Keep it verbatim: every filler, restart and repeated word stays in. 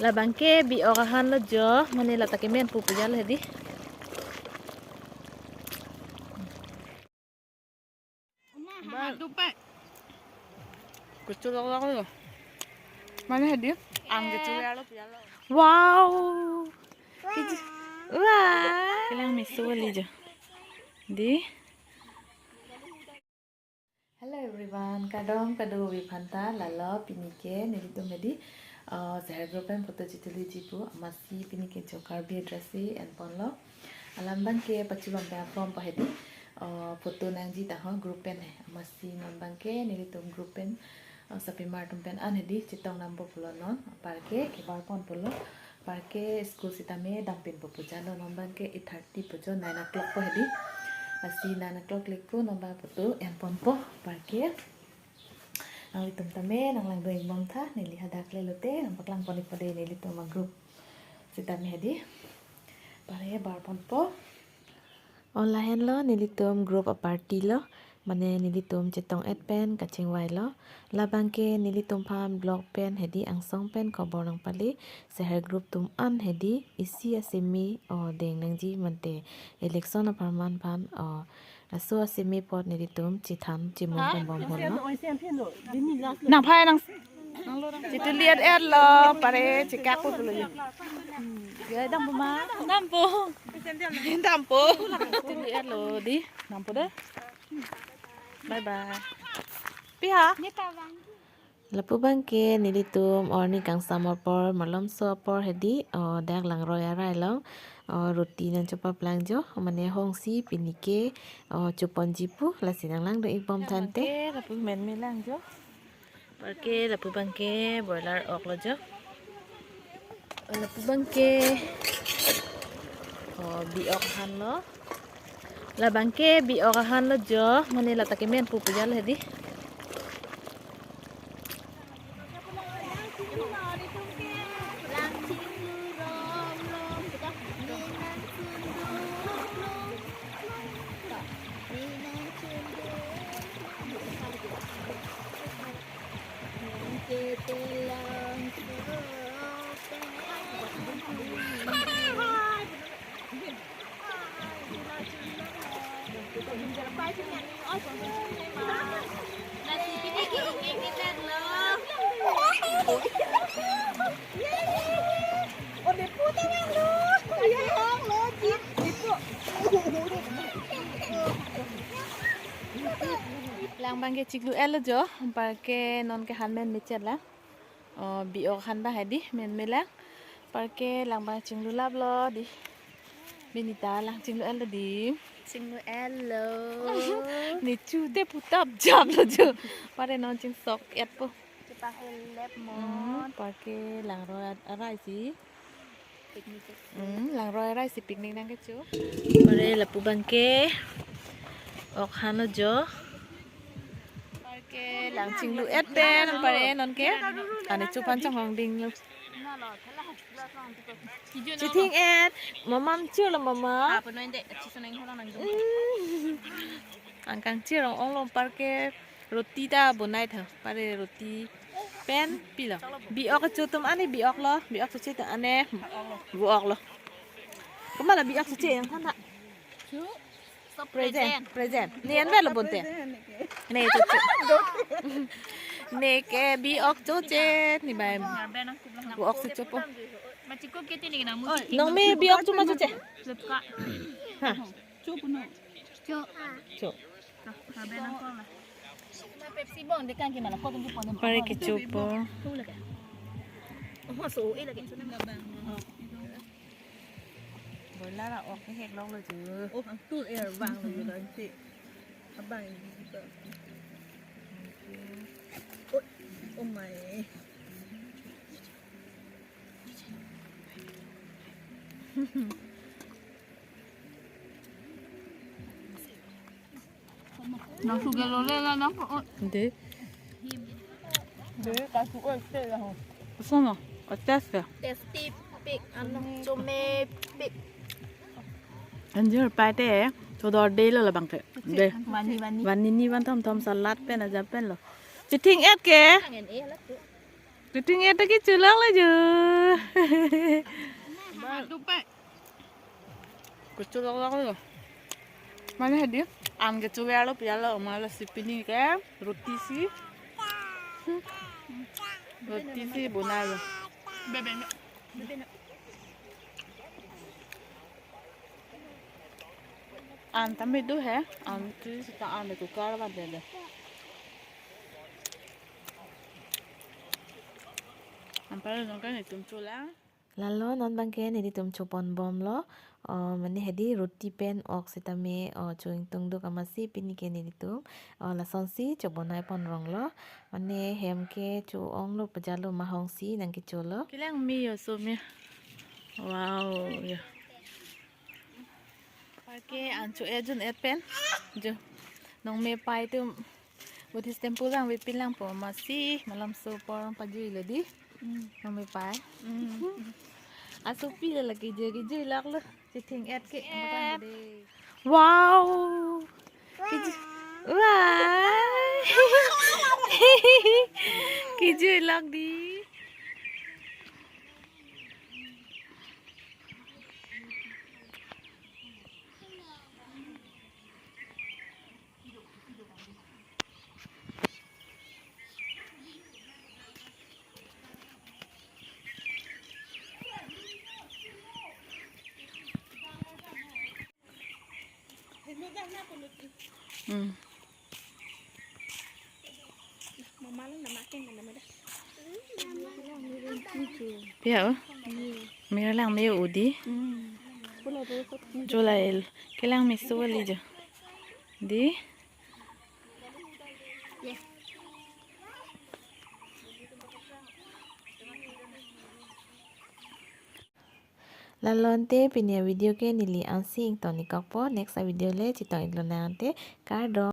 Labang ke bi-ok ahan lo jo, mane lata kemen pu pujal hedi. Kuchulok lok lo. Mane hedi? Ang kuchulok lo pujal lo. Wow. Kiji-, wah. Kelang meso kali jo. Di. Hello everyone, kardom kadokave aphanta. Lalo pini ke nelitum hedi, uh, Seher group pen photo chituli ji pu, amatsi pini ke jo Karbi dress si enpon lo. Alam abang ke pachulom pen aphrang pa hedi, uh, photo nangji ta ho group pen he. Amatsi non abang ke nelitum group pen, uh, sapimar atum pen an hedi chetong dam po pulo non. Apar ke kebar pon pulo. Apar ke school sitame dam pin po pujal lo, non abang ke eight thirty pu jo, nine o'clock po hedi. Lasi nine o'clock le ko non abang photo enpon po. Apar ke nanglitum tame nang langdun ik bom tha, neli hadak le lote nang paklang pon ik po de nelitum a group sitame hedi. Apar ke bar pon po. O lahenlo nelitum group a party lo, mane nelitum chetong et pen kachingvai lo. Labang ke nelitum aphan block pen hedi angsong pen khobor nangpale, Seher group atum an hedi isi asemi o deng nangji mante election apharman aphan o laso asemi apot nelitum chethan chimung bom bom lo. Nang phai nang. Chituli et et lo, pare chekak po pulo yo. Ya, dam po ma? Dam po. Dam po. Chituli et lo di, dam po de. Bye bye. Pi ha? Lapu abang ke nelitum arni kangsam apor, malomso apor hedi, o dak langroi arai along, o roti nangchopaplang jo, mane hongsi pini ke, o chopon ji pu, lasi nang langdun ik bom tha ante. Lapu men me lang jo. Apar ke lapu abang ke broiler ok lo jo. Lapu abang ke, o, bi-ok ahan lo. Labang ke bi-ok ahan lo jo, mane lata kemen pu pujal hedi. Lang abang ke chiklo et lo jo, apar ke non ke han men me chot lang. O, bi-ok ahan abang hedi, men me lang. Apar ke lang abang chinglu lap lo di. Binita lang chinglu et lo di. Chinglu et lo. Ne chu te putap jap lo jo. Pare non chingsok et po. Chepahel lep mo. Hmm, apar ke langroi arai si. Picnic. Hmm, langroi arai si picnic nangkecho. Pare lapu abang ke ok ahan lo jo. Apar ke lang chinglu et pen pare non ke. Ane chu aphan chonghong ding lo. Chithing et, mamam chir lo mama. Hmm. Angkang chir ong ong lo apar ke roti ta bonai tha. Pare roti pen pilo. Bi-ok cho atum ane bi-ok lo, bi-ok cho che atum ane bu-ok lo. Komat lo bi-ok cho che nangthan tha. Present, present. Ne an velo bonte. Ne cho che. Ne ke bi-ok cho che ne bai. Bu-ok si chopo. Nong me bi-ok cho ma cho che. Ha. Cho. Cho. Pepsi bong de kan ke mala ko tum ke pon. Pare kechopo. Oho so e lagi. Broiler a-ok kehek lok lo ju. Oh, ang tur er bang lo ju dang si. Abang ini kita. Oh, oh my. Nang sugar lo le la nang po. De. De, kasu oi te la ho. Sono, o test ya. Tasty pik, ano, chome pik. Anjir pai te, chodor de lo labang ke. De. Vani, vani. Vani ni van thom thom salad pen aja pen lo. Chithing et ke. Angen e la tu. Shooting ya ta kecholok lo jo. Kecholok lo jo. Mane hedi, an kecholok lo piyalo, ma lasi pini ke roti si. Roti si bonai lo. An tame do he, an tu sita an de kukar ba de de. An palo nong kan itum cholang. Lalo non bangke nelitum chopon bomlo. O, mane hedi roti pen ok sitame, o, cho-ingtung duk amatsi pini ke nelitum, o, lasonsi chobonai pon rong lo. Mane hem ke cho-ong lo pajalo mahong si nang kecholo. Kelang me yo so me. Wow, ya. Pake an cho-et jun-et pen. Jo. Nong me pai tum Buddhist temple lang vepin lang po amatsi malomso apor pajui lo di. Nong me pai. Asopi lo lagi je kejui lak lo. Chetheng-et ke. Wow. Kejui. Wah. Kejui lak di. Hmm. Pia o? Mera lang me udi. Jolai el. Kelang me so li jo. Di. Lalo ante pini a-video ke neli ansi ington-ik kokpo, next a-video le chetong-ik lonang ante, kardom.